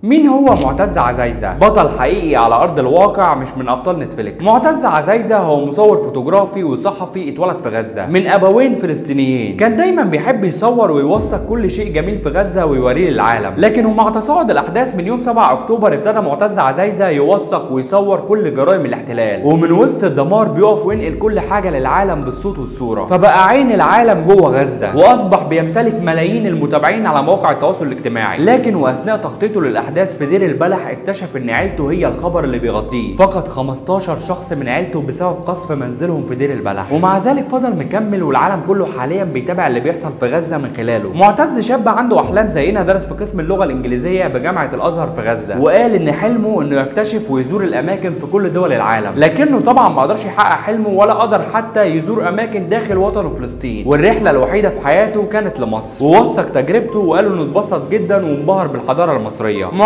مين هو معتز عزايزة؟ بطل حقيقي على ارض الواقع، مش من ابطال نتفليكس. معتز عزايزة هو مصور فوتوغرافي وصحفي اتولد في غزة من ابوين فلسطينيين. كان دايما بيحب يصور ويوثق كل شيء جميل في غزة ويوريه للعالم. لكن ومع تصاعد الاحداث من يوم 7 اكتوبر ابتدى معتز عزايزة يوثق ويصور كل جرائم الاحتلال، ومن وسط الدمار بيقف وينقل كل حاجة للعالم بالصوت والصورة، فبقى عين العالم جوه غزة، واصبح بيمتلك ملايين المتابعين على مواقع التواصل الاجتماعي. لكن واثناء تغطيته للاحداث في دير البلح اكتشف ان عيلته هي الخبر اللي بيغطيه. فقد 15 شخص من عيلته بسبب قصف منزلهم في دير البلح، ومع ذلك فضل مكمل، والعالم كله حاليا بيتابع اللي بيحصل في غزة من خلاله. معتز شاب عنده احلام زينا، درس في قسم اللغة الانجليزية بجامعة الازهر في غزة، وقال ان حلمه انه يكتشف ويزور الاماكن في كل دول العالم، لكنه طبعا ما قدرش يحقق حلمه ولا قدر حتى يزور اماكن داخل وطنه فلسطين، والرحلة الوحيدة في حياته كانت لمصر. ووثق تجربته وقال انه اتبسط جدا وانبهر بالحضارة المصرية.